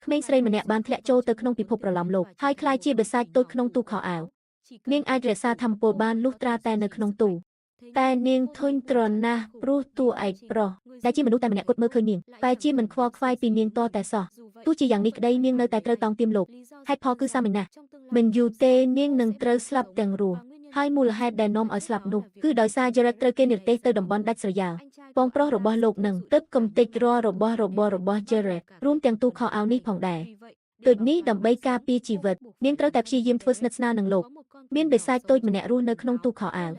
ក្មេងស្រីម្នាក់បានធ្លាក់ចូលទៅក្នុងពិភពប្រឡំលោកហើយក្លាយជាបិសាចតូចក្នុងទូខោអាវនាងអាចរក្សាធម្មពលបានលុះត្រាតែនៅក្នុងទូតែនាងធុញទ្រាន់ណាស់ព្រោះតួឯកប្រុសដែលជាមនុស្សតែម្នាក់គត់មើលឃើញនាងតែជាមិនខ្វល់ខ្វាយពីនាងតតែសោះទោះជាយ៉ាងនេះក្តីនាងនៅតែត្រូវតោងទៀមលោកហេតុផលគឺសាមញ្ញណាស់មិនយូរទេនាងនឹងត្រូវស្លាប់ទាំងរស់ហើយមូលហេតុដែលនាំឲ្យស្លាប់នោះគឺដោយសារ Jared ត្រូវគេនិរទេសទៅតំបន់ដាច់ស្រយាលបងប្រុសរបស់លោកនឹងទើបកំទេចរាល់របស់របររបស់ Jared រួមទាំងទូខោអាវនេះផងដែរដូចនេះដើម្បីការពារជីវិតនាងត្រូវតែព្យាយាមធ្វើស្និទ្ធស្នាលនឹងលោកមានបិសាចតូចម្នាក់រស់នៅក្នុងទូខោអាវ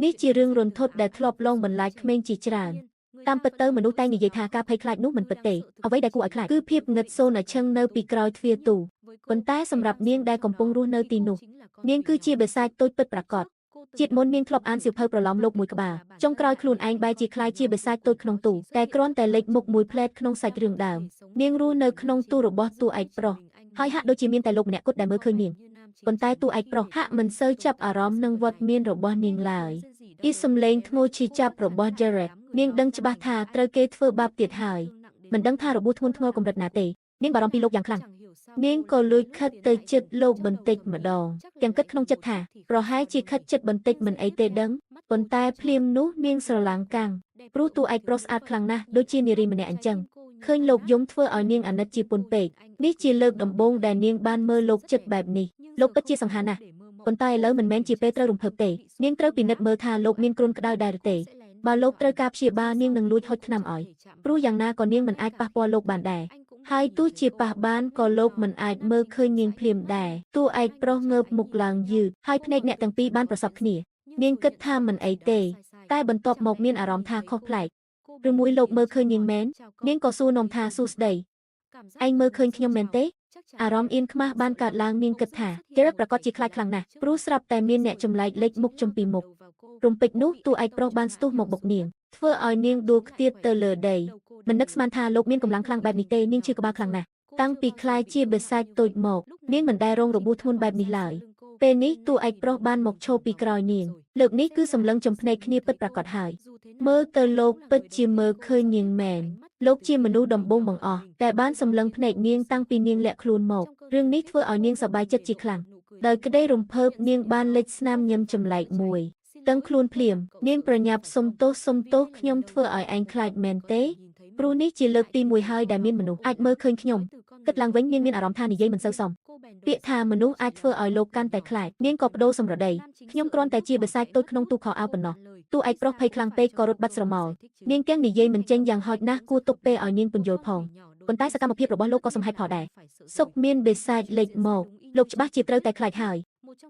នេះជារឿងរន្ធត់ដែលធ្លាប់លងបន្លាចក្មេងជាច្រើនតាមពិតទៅមនុស្សតែងនិយាយថាការភ័យខ្លាចនោះមិនពិតទេអ្វីដែលគួរឲ្យខ្លាចគឺភាពងឹតសូនឲ្យឈឹងនៅពីក្រោយទ្វារទូប៉ុន្តែសម្រាប់នាងដែលកំពុងរស់នៅទីនោះនាងគឺជាបិសាចតូចពិតប្រាកដជាតិមុននាងធ្លាប់អានសៀវភៅប្រឡំលោកមួយក្បាលចុងក្រោយខ្លួនឯងបែរជាក្លាយជាបិសាចតូចក្នុងទូតែគ្រាន់តែលេចមុខមួយផ្លែតក្នុងសាច់រឿងដើមនាងរស់នៅក្នុងទូរបស់តួឯកប្រុសហើយហាក់ដូចជាមានតែលោកម្នាក់គត់ដែលមើលឃើញនាងប៉ុន្តែតួឯកប្រុសហាក់មិនសូវចាប់អារម្មណ៍នឹងវត្តមានរបស់នាងឡើយអ៊ីសំលេងធ្ងោឈឺចាប់របស់ Jared នាងដឹងច្បាស់ថាត្រូវគេធ្វើបាបទៀតហើយមិនដឹងថារបួសធ្ងន់ធ្ងរកម្រិតណាទេនាងបារម្ភពីលោកយ៉ាងខ្លាំងនាងក៏លួចខិតទៅជិតលោកបន្តិចម្ដងទាំងគិតក្នុងចិត្តថាប្រហែលជាខិតចិត្តបន្តិចមិនអីទេដឹងប៉ុន្តែភ្លាមនោះនាងស្រឡាំងកាំងព្រោះតួឯកប្រុសស្អាតខ្លាំងណាស់ដូចជានារីម្នាក់អញ្ចឹងឃើញលោកយំធ្វើឲ្យនាងអាណិតជាពន់ពេកនេះជាលើកដំបូងដែលនាងបានមើលលោកចិត្តបែបនេះលោកពិតជាសង្ហាណាស់ប៉ុន្តែឥឡូវមិនមែនជាពេលត្រូវរំភើបទេនាងត្រូវពិនិត្យមើលថាលោកមានគ្រុនក្តៅដែរឬទេបើលោកត្រូវការព្យាបាលនាងនឹងលួចហុចថ្នាំឲ្យព្រោះយ៉ាងណាក៏នាងមិនអាចប៉ះពាល់លោកបានដែរហើយទោះជាប៉ះបានក៏លោកមិនអាចមើលឃើញនាងភ្លាមដែរតួឯកប្រុសងើបមុខឡើងយឺតហើយភ្នែកអ្នកទាំងពីរបានប្រសពគ្នានាងគិតថាមិនអីទេតែបន្ទាប់មកមានអារម្មណ៍ថាខុសប្លែកឬមួយលោកមើលឃើញនាងមែននាងក៏សួរនាំថាសួស្តីឯងមើលឃើញខ្ញុំមែនទេអារម្មណ៍អៀនខ្មាស់បានកើតឡើងនាងគិតថា Jared ប្រាកដជាខ្លាចខ្លាំងណាស់ព្រោះស្រាប់តែមានអ្នកចម្លែកលេចមុខចំពីមុខរំពេចនោះតួឯកប្រុសបានស្ទុះមកបុកនាងធ្វើឲ្យនាងដួលខ្ទាតទៅលើដីមិននឹកស្មានថាលោកមានកម្លាំងខ្លាំងបែបនេះទេនាងឈឺក្បាលខ្លាំងណាស់តាំងពីក្លាយជាបិសាចតូចមកនាងមិនដែលរងរបួសធ្ងន់បែបនេះឡើយពេលនេះតួឯកប្រុសបានមកឈរពីក្រោយនាងលើកនេះគឺសម្លឹងចំភ្នែកគ្នាពិតប្រាកដហើយមើលទៅលោកពិតជាមើលឃើញនាងមែនលោកជាមនុស្សដំបូងបង្អស់តែបានសម្លឹងភ្នែកនាងតាំងពីនាងលាក់ខ្លួនមករឿងនេះធ្វើឲ្យនាងសប្បាយចិត្តជាខ្លាំងដោយក្តីរំភើបនាងបានលេចស្នាមញឹមចម្លែកមួយតឹងខ្លួនភ្លាមនាងប្រញាប់សុំទោសសុំទោសខ្ញុំធ្វើឲ្យឯងខ្លាចមែនទេព្រោះនេះជាលើកទី1ហើយដែលមានមនុស្សអាចមើលឃើញខ្ញុំគិតឡើងវិញនាងមានអារម្មណ៍ថានិយាយមិនសូវសមពាក្យថាមនុស្សអាចធ្វើឲ្យលោកកាន់តែខ្លាចនាងក៏បដូរសម្រដីខ្ញុំគ្រាន់តែជាបិសាចតូចក្នុងទូខោអាវប៉ុណ្ណោះតួឯកប្រុសភ័យខ្លាំងពេកក៏រត់បាត់ស្រមោលនាងទាំងនិយាយមិនចេញយ៉ាងហោចណាស់គួរទុកពេលឲ្យនាងពន្យល់ផងប៉ុន្តែសកម្មភាពរបស់លោកក៏សំហេតុផលដែរសុខមានបិសាចលេចមកលោកច្បាស់ជាត្រូវតែខ្លាចហើ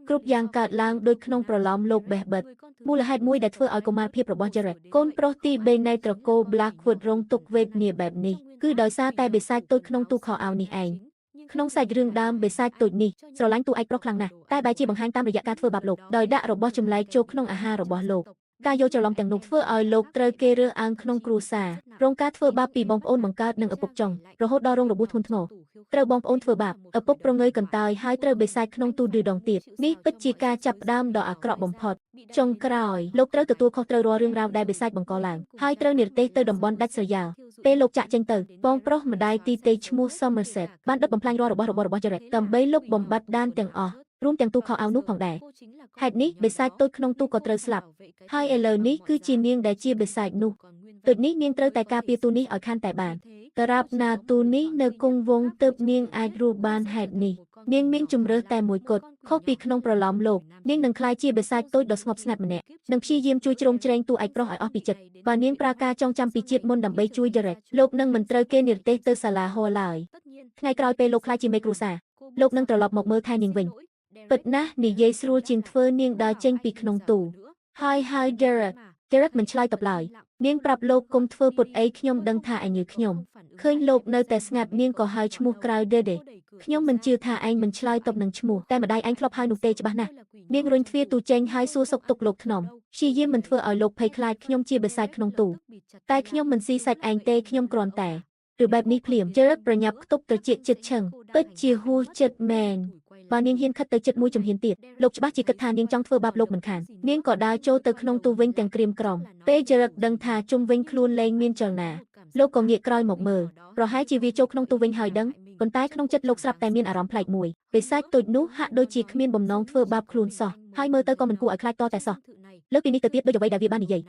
យគ្រប់យ៉ាងកើតឡើងដូចក្នុងប្រឡំលោកបេះបិទមូលហេតុមួយដែលធ្វើឲ្យកុមារភាពរបស់ Jared កូនប្រុសទី3នៃត្រកូល Blackwood រងទុក្ខវេទនាបែបនេះគឺដោយសារតែបិសាចតូចក្នុងទូខោអាវនេះឯងក្នុងសាច់រឿងដើមបិសាចតូចនេះស្រឡាញ់តួឯកប្រុសខ្លាំងណាស់តែបែរជាបង្ហាញតាមរយៈការធ្វើបាបលោកដោយដាក់របស់ចម្លែកចូលក្នុងអាហាររបស់លោកការយកច្រឡំទាំងនោះធ្វើឲ្យលោកត្រូវគេរើសអើងក្នុងគ្រួសាររងការធ្វើបាបពីបងប្អូនបង្កើតនិងឪពុកចុងរហូតដល់រងរបួសធ្ងន់ធ្ងរត្រូវបងប្អូនធ្វើបាបឪពុកប្រងើយកន្តើយហើយត្រូវបិសាចក្នុងទូឌឺដងទៀតនេះពិតជាការចាប់ផ្ដើមដ៏អាក្រក់បំផុតចុងក្រោយលោកត្រូវទទួលខុសត្រូវរាល់រឿងរ៉ាវដែលបិសាចបង្កឡើងហើយត្រូវនិរទេសទៅតំបន់ដាច់ស្រយាលពេលលោកចាក់ចេញទៅបងប្រុសម្ដាយទីទេឈ្មោះ Somerset បានដុតបំផ្លាញរាល់របស់របររបស់ Jared ដើម្បីលុបបំបាត់ដានទាំងអស់រួមទាំងទូខោអាវនោះផងដែរហេតុនេះបិសាចតូចក្នុងទូក៏ត្រូវស្លាប់ហើយឥឡូវនេះគឺជានាងដែលជាបិសាចនោះដូចនេះនាងត្រូវតែការពារទូនេះឲ្យខានតែបានត្រាប់ណាទូនេះនៅគង់វង្សទើបនាងអាចរស់បានហេតុនេះនាងមានជំរើសតែមួយគត់ខុសពីក្នុងប្រឡំលោកនាងនឹងក្លាយជាបិសាចតូចដ៏ស្ងប់ស្ងាត់ម្នាក់និងព្យាយាមជួយជ្រោមជ្រែងតួឯកប្រុសឲ្យអស់ពីចិត្តបើនាងប្រើការចងចាំពីជាតិមុនដើម្បីជួយ Jared លោកនឹងមិនត្រូវគេនិរទេសទៅសាលាហោឡើយថ្ងៃក្រោយពេលលោកក្លាយជាមេគ្រួសារលោកនឹងត្រឡប់មកមើលថែនាងវិញពិតណាស់និយាយស្រួលជាងធ្វើនាងដើរចេញពីក្នុងទូហើយហើយ Jared មិនឆ្លើយតបឡើយនាងប្រាប់លោកគុំធ្វើពុតអីខ្ញុំដឹងថាឯងញើខ្ញុំឃើញលោកនៅតែស្ងាត់នាងក៏ហៅឈ្មោះក្រៅដេដេខ្ញុំមិនជឿថាឯងមិនឆ្លើយតបនឹងឈ្មោះតែម្ដាយឯងធ្លាប់ហៅនោះទេច្បាស់ណាស់នាងរុញទ្វារទូចេញហើយសួរសុខទុក្ខលោកធ្នមព្យាយាមមិនធ្វើឲ្យលោកភ័យខ្លាចខ្ញុំជាបិសាចក្នុងទូតែខ្ញុំមិនស៊ីសាច់ឯងទេខ្ញុំគ្រាន់តែឬបែបនេះភ្លាម Jared ប្រញាប់ខ្ទប់ត្រចៀកចិត្តឈឹងពិតជាហួសចិត្តមែនបើនាងហ៊ានខិតទៅចិត្តមួយជំហានទៀតលោកច្បាស់ជាគិតថានាងចង់ធ្វើបាបលោកមិនខាននាងក៏ដើរចូលទៅក្នុងទូវិញទាំងក្រៀមក្រំពេល Jared ដឹងថាជុំវិញខ្លួនលែងមានចលនាលោកក៏ងាកក្រោយមកមើលប្រហែលជាវាចូលក្នុងទូវិញហើយដឹង ប៉ុន្តែក្នុងចិត្តលោកស្រាប់តែមានអារម្មណ៍ប្លែកមួយបិសាចតូចនោះហាក់ដូចជាគ្មានបំណងធ្វើបាបខ្លួនសោះហើយមើលទៅក៏មិនគួរឲ្យខ្លាចតតែសោះលើសពីនេះទៅទៀតដូចអ្វីដែលវាបាននិយាយ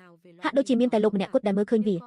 ហាក់ដូចជាមានតែលោកម្នាក់គត់ដែលមើលឃើញវា។